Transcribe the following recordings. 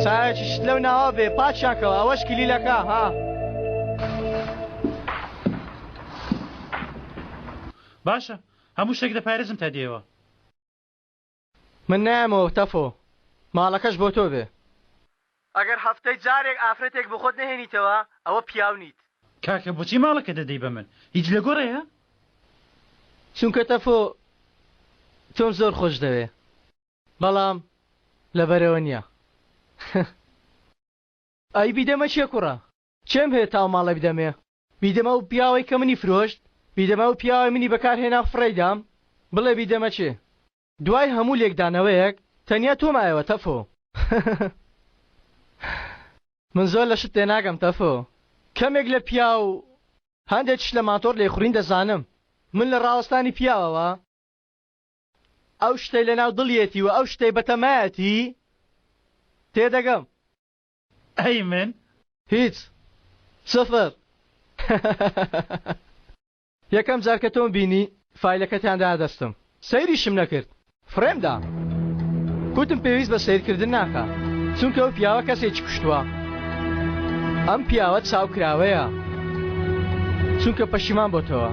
چایەکیشت لەو ناوە بێ پاکیان کەوە ئەوەش کلیلەکە ها. باشە هەموو شتێک دەپارێزم تا دێیەوە. من نایەمەوە تەفۆ ماڵەکەش بۆ تۆ بێ. ئەگەر هەفتەی جارێک ئافرەتێک بۆ خۆت نەهێنیتەوە ئەوە پیاو نیت. کاکە بۆچی ماڵەکە دەدەی بە من هیچ لە گۆڕێیە؟ چونکە تەفۆ تۆم زۆر خۆش دەوێ بەڵام لەبەرەوە نیە ئەی بیدەمە کێ کوڕە کێم هەیە تاو ماڵە بدەمێ بیدەمە ئەو پیاوەی کە منی فرۆشت بیدەمە ئەو پیاوەی منی بەکار هێنا و فڕێی دام بڵێ بیدەمە کێ دوای هەموو لێکدانەوەیەک تەنیا تۆ مایەوە تەفۆ من زۆر لە شت تێناگەم تەفۆ کەمێک لە پیاو هەندێکیش لە ماتۆڕ لێخوڕین دەزانم من لە ڕاوەستانی پیاوەوە ئەو شتەی لەناو دڵیەتی و ئەو شتەی بەتەمایەتی تێدەگەم. ئەی من؟ هیچ. سفر. یەکەم جار کە تۆم بینی فایلەکەتیان دایە دەستم سەیریشم نەکرد فڕێم دا. گوتم پێویست بە سەیرکردن ناکا چونکە ئەو پیاوە کەسێکی کوشتووە. ئەم پیاوە چاوکراوەیە چونکە پەشیمان بۆتەوە.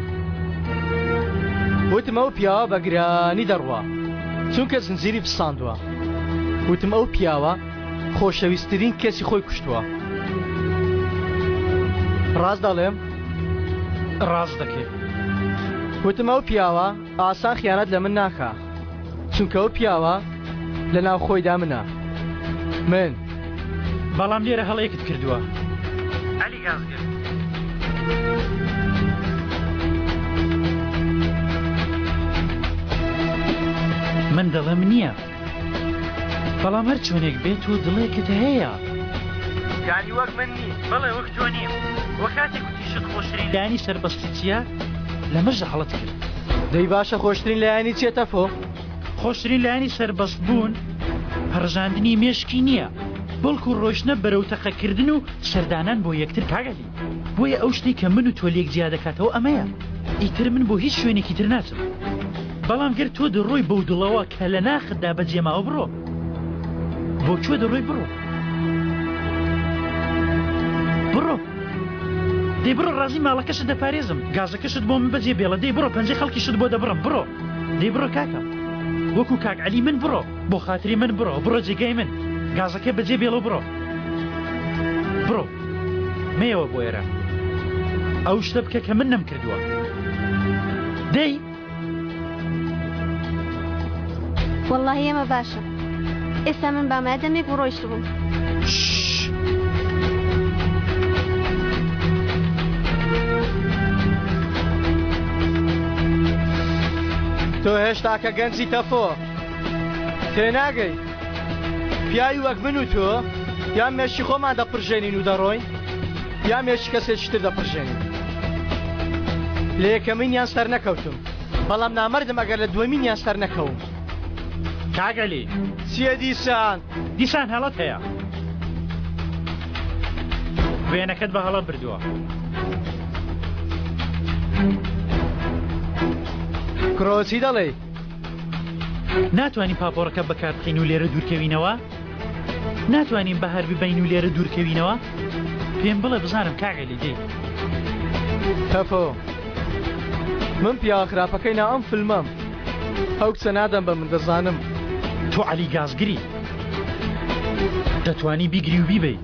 وتم ئەو پیاوە بە گرانی دەڕوا چونکە زنجیری پساندووە. وتم ئەو پیاوە خۆشەویستترین کەسی خۆی کوشتووە. ڕاست دەڵێم؟ ڕاست دەکەی. وتم ئەو پیاوە ئاسان خیانەت لە من ناکا چونکە ئەو پیاوە لە ناو خۆیدا منە من. بەڵام لێرە هەڵەیەکت کردووە عەلی گازگر. من دەڵێم نییە. بەڵام هەر چۆنێک بێت تۆ دڵێکت هەیە. یانی وەک من نی؟ بەڵێ وەک تۆ نیم. وە کاتێک گوتیشت خۆشترین لایەنی سەربەستی چییە؟ لەمەشدا هەڵەت کرد. دەی باشە خۆشترین لایەنی چییە تەفۆ؟ خۆشترین لایەنی سەربەست بوون پەڕژاندنی مێشکی نییە، بەڵکو ڕۆیشتنە بەرەو تەقەکردن و سەردانان بۆ یەکتر کاک عەلی. بۆیە ئەو شتەی کە من و تۆ لێک جیا دەکاتەوە ئەمەیە. ئیتر من بۆ هیچ شوێنێکی تر ناچم. بەڵام گەر تۆ دەڕۆی بەو دڵەوە کە لە ناختدا بەجێماوە بڕۆ. بۆ کوێ دەڕۆی بڕۆ. بڕۆ. دەی بڕۆ ڕازی ماڵەکەشت دەپارێزم. گازەکەشت بۆ من بەجێ بێڵە. دەی بڕۆ پەنجەی خەڵکیشت بۆ دەبڕم. بڕۆ. دەی بڕۆ کاکە. وەکو کاک عەلی من بڕۆ. بۆ خاتری من بڕۆ. بڕۆ جێگای من. گازەکە بەجێ بێڵە و بڕۆ. بڕۆ. مەیەوە بۆ ئێرە. ئەو شتە بکە کە من نەمکردووە. دەی. وەڵاهی ئێمە باشە ئێستا من بامایە دەمێک بوو ڕۆیشتبووم. تۆ هێشتا کە گەنجی تەفۆ تێناگەی پیاوی وەک من و تۆ یان مێشکی خۆمان دەپرژێنین و دەڕۆین یا مێشکی کەسێکی تر دەپرژێنین لە یەکەمینیان سەرنەکەوتم بەڵام نامەردم ئەگەر لە دووەمینیان سەرنەکەوم. کاک عەلی. چیە دیسان؟ دیسان هەڵەت هەیە. وێنەکەت بە هەڵە بردووە. کوڕۆ چی دەڵێی؟ ناتوانین پاپۆڕەکە بەکاربخەین و لێرە دوورکەوینەوە؟ ناتوانین بەهار ببەین و لێرە دوورکەوینەوە؟ پێم بڵێ بزانم کاک عەلی دەی. تەفۆ من پیاوە خراپەکەی ناو ئەم فلمەم ئەو کچە نادەم بە من دەزانم. تۆ عەلی گازگری دەتوانی بیگری و بیبەی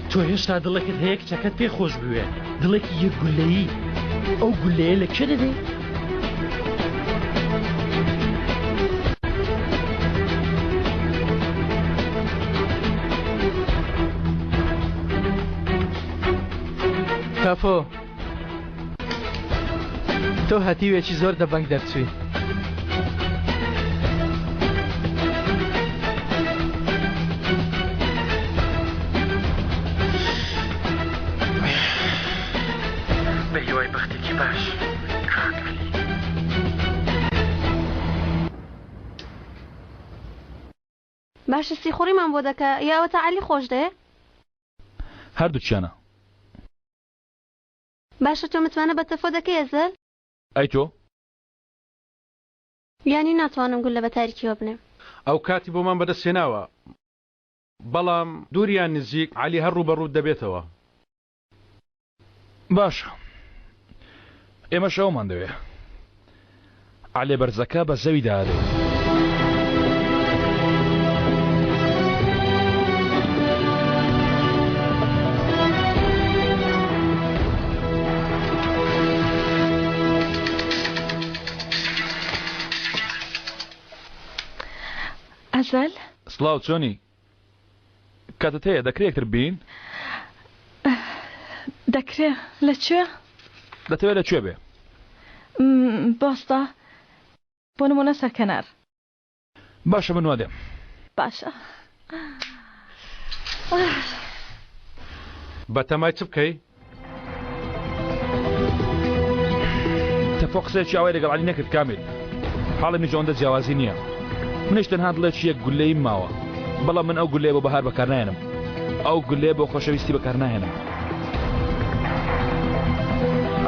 تۆ هێشتا دڵێکت هەیە کچەکەت پێ خۆش بوێ دڵێکی یەک گولەیی ئەو گولەیە لە کێ دەدەی؟ تەفۆ تۆ هەتیوێکی زۆر دەبەنگ دەرچووی. بە هیوای بەختێکی باش کاک عەلی. باشە سیخوڕیمان بۆ دەکا یا ئەوەتا عەلی خۆش دەوێ؟ هەردووکیانە. باشە تۆ متمانە بە تەفۆ دەکەی ئەزەل؟ ئەی تۆ؟ یانی ناتوانم گوللە بە تاریکیەوە بنێم. ئەو کاتی بۆمان بەدەست هێناوە. بەڵام دوور یان نزیک عەلی هەر ڕووبەڕووت دەبێتەوە. باشە ئێمەش ئەومان دەوێ. عەلێ بەرزەکە بە زەویدا ئەدەین. ئەزەل. سڵاو چۆنی؟ کاتت هەیە دەکرێ یەکتر ببینین؟ دەکرێ لە کوێ؟ دەتەوێ لە کوێ بێ؟ بۆستە بۆ نمونە سەرکەنار. باشە من وا دێم. باشە. بەتەمای چ بکەی؟ تەفۆ قسەیەکی ئاوای لەگەڵ عەلی نەکرد کامیل حاڵی منیش ئەوەندە جیاوازی نییە منیش تەنها دڵێکی یەک گولەیم ماوە بەڵام من ئەو گولەیە بۆ بەهار بەکارناهێنم ئەو گولەیە بۆ خۆشەویستی بەکارناهێنم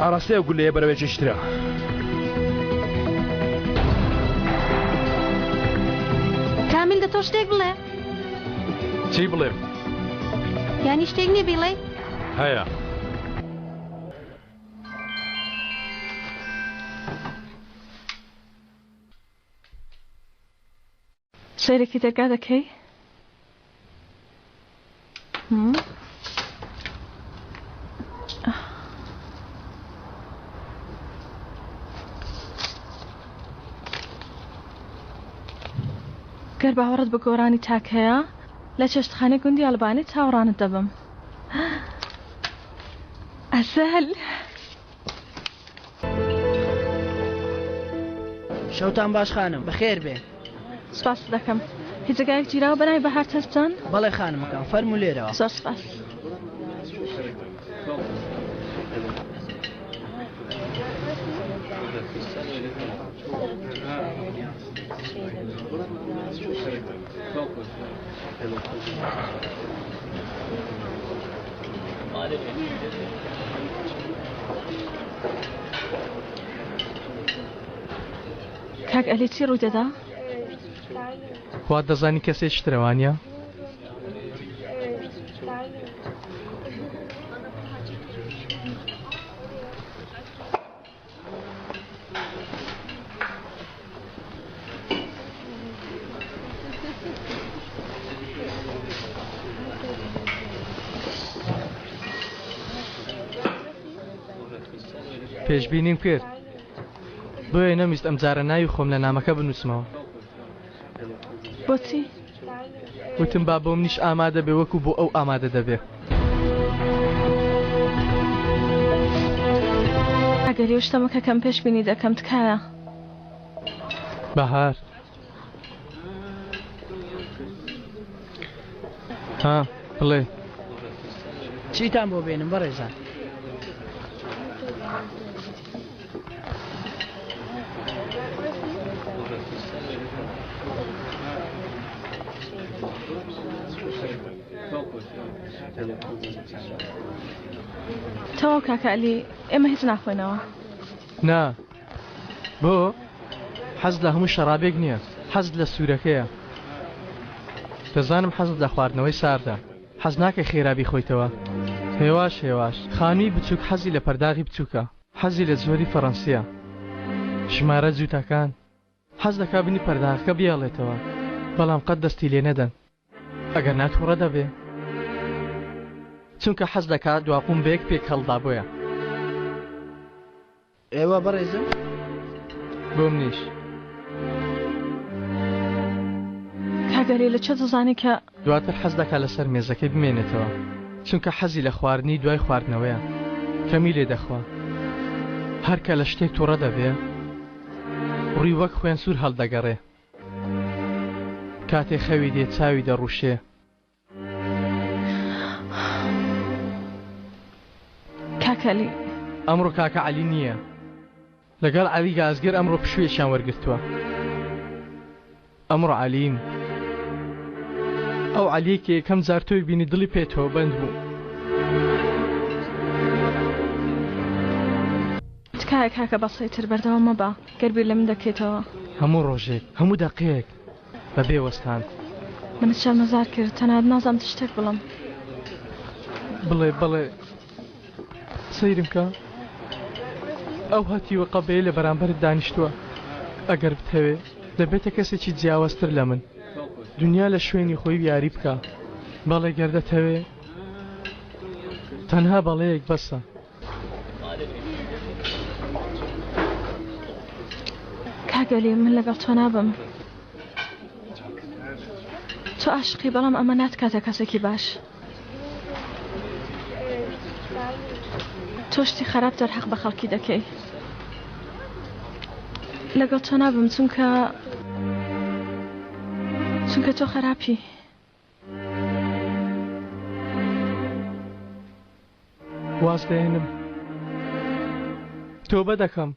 ئاراستەی ئەو گولەیە بەرەوێکی ترە. کامیل دە تۆ شتێک بڵێ. چی بڵێم؟ یانی شتێک نییە بیڵێی؟ هەیە. سەیرێکی دەرگا دەکەی؟ گەر باوەڕت بە گۆرانی تاک هەیە لە چێشتخانەی گوندی ئەلبانی چاوەڕانت دەبم. ئەسەل. شەوتان باش خانم، بەخێر بێن. سپاست دەکەم. هیچ جێگایەک گیراوە بە ناوی بەهار تەرچان؟ بەڵێ خانمەکان، فەرموو لێرەوە. زۆر سپاس. کاک ئەلی چی ڕوو دەدا؟ وات دەزانی کەسێکی ترە وانیە؟ پێشبینیم کرد بۆیە نەمویست ئەمجارە ناوی خۆم لە نامەکە بنووسمەوە. بۆچی؟ وتم با بۆ منیش ئامادە بێ وەکو بۆ ئەو ئامادە دەبێ. ئەگەر یو شتە مەکە کەم پێش بینی دەکەم تکایە. بەهار. ها بڵێ. چیتان بۆ بێنم بەڕێزان؟ تەواو کاکە عەلی ئێمە هیچ ناخۆینەوە. نا بۆ حەز لە هەموو شەڕابێک نییە حەزت لە سوورەکەیە دەزانم حەزت لە خواردنەوەی ساردە حەز ناکەی خێرا بیخۆیتەوە هێواش هێواش خانووی بچووک حەزی لە پەرداغی بچووکە حەزی لە جۆری فەڕەنسییە ژمارە جووتەکان حەز دەکا بنی پەرداخەکە بهێڵێتەوە بەڵام قەت دەستی لێ نەدەن ئەگەر نا توڕە دەبێ چونکە حەز دەکا دواقوم بەیەک پێک هەڵدا بۆیە. ئێوە بەڕێزم؟ بۆ منیش. کاک ئەلی لە چێ دەزانی کە. دواتر حەز دەکا لەسەر مێزەکەی بمێنێتەوە چونکە حەزی لە خواردنی دوای خواردنەوەیە کەمی لێ دەخوا هەر کە لە شتێک توڕە دەبێ ڕووی وەک خوێن سوور هەڵدەگەڕێ کاتێ خەوی دێ چاوی دەڕوشێ. کاکە عەلی. ئەمڕۆ کاکە عەلی نییە. لەگەڵ عەلی گازگر ئەمڕۆ پشوویەکیان وەرگرتووە. ئەمڕۆ عەلیم. ئەو عەلیەی کە یەکەم جار تۆی بینی دڵی پێتەوە بەند بوو. تکایە کاکە بەسەی تر بەردەوام مەبە گەر بیر لە من دەکەیتەوە. هەموو ڕۆژێک، هەموو دەقەیەک بەبێ وەستان. منت شەرمەزار کرد تەنانەت نازانم چ شتێک بڵێم. بڵێ بەڵێ سەیرم کە ئەو هەتیوە قەبەیە لە بەرامبەرت دانیشتووە ئەگەر بتەوێ دەبێتە کەسێکی جیاوازتر لە من دنیا لە شوێنی خۆی یاری بکە بەڵێ گەر دەتەوێ تەنها بەڵێیەک بەسە. کاک عەلی من لەگەڵ تۆ نابم تۆ عاشقی بەڵام ئەمە ناتکاتە کەسێکی باش تۆ شتی خراپ دەرحەق بە خەڵکی دەکەی لەگەڵ تۆ نابم چونکە چونکە تۆ خراپی واز دەهێنم تۆبە دەکەم.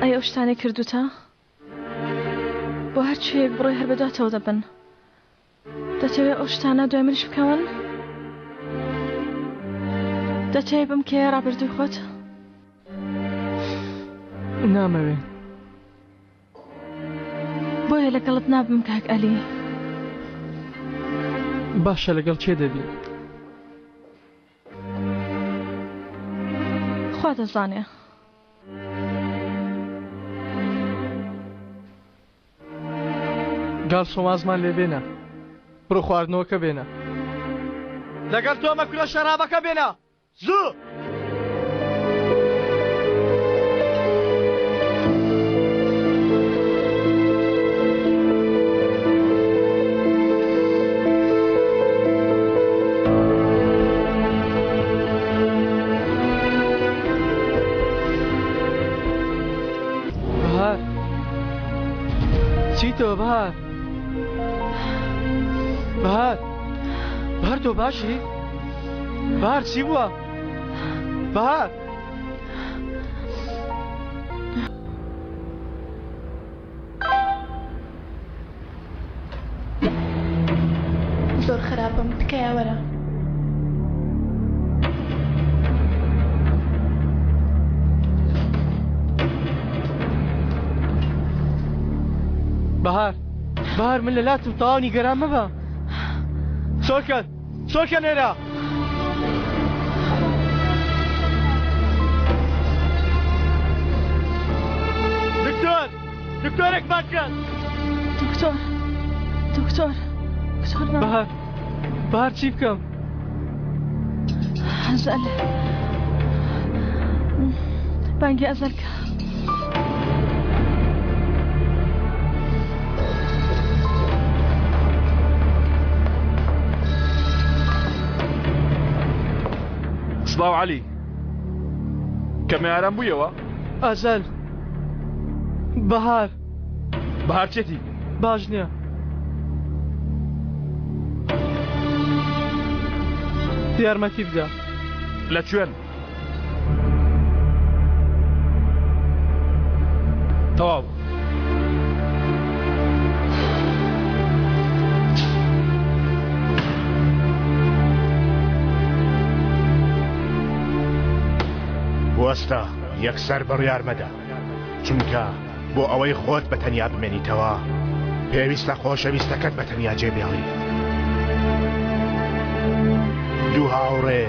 ئەی ئەو شتانەی کردوتە؟ بۆ هەر کوێیەک بڕۆی هەر بەدواتەوە دەبن. دەتەوێ ئەو شتانە دوای منیش بکەون؟ دەتەوێ بمکەیە ڕابردووی خۆت؟ نامەوێ. بۆیە لەگەڵت نابم کاک ئەلی. باشە لەگەڵ کێ دەبی؟ خوا دەزانێ. گارسۆن وازمان لێ بێنە. بڕۆ خواردنەوەکە بێنە. لەگەڵ تۆمە کورە شەرابەکە بێنە. زوو! بەهار چیتەوە بەهار بەهار بەهار تۆ باشی؟ بەهار چی بووە؟ بەهار زۆر خراپم تکایە وەرە. بەهار بەهار من لە لاتم تەواو نیگەران مەبە سۆکەن سۆکە لێرە. دکتۆر دکتۆرێک بانگ دکتۆر دکتۆر دکتۆر بەهار بەهار چی بکەم؟ ئەزەل بانگی ئەزەل کە. سڵاو عەلی کەمێ ئارام بوویەوە؟ ئەزەل بەهار بەهار چێتی؟ باش نییە. یارمەتی بدە. لە کوێن؟ تەواو. وەستە یەکسەر بڕیار مەدە چونکە بۆ ئەوەی خۆت بە تەنیا بمێنیتەوە پێویستە خۆشەویستەکەت بە تەنیا جێ بێڵی. دوو هاوڕێ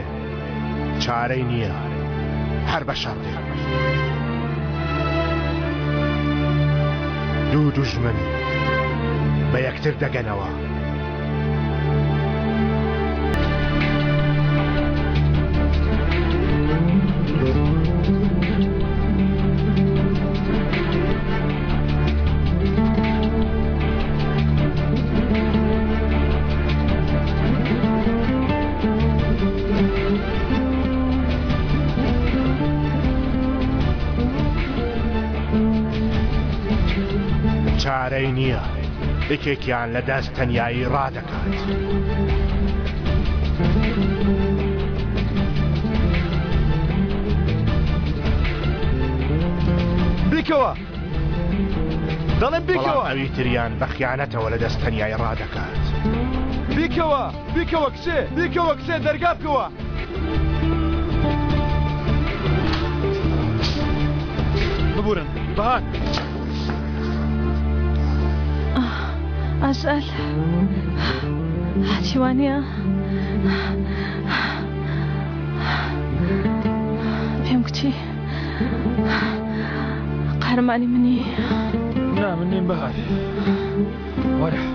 چارەی نییە هەر بە شەڕ دێ. دوو دوژمن بە یەکتر دەگەنەوە. چارەی نییە یەکێکیان لە دەست تەنیایی ڕادەکات. بیکەوە دەڵێم بیکەوە ئەوی تریان بە خیانەتەوە لە دەست تەنیایی ڕادەکات. بیکەوە بیکەوە کچێ بیکەوە کچێ دەرگا بکەوە. ببورن بەهار. ئەجەل هەچی وانە پێم گوتی قارەمانی منی. نا من نیم بەهار. وەرە.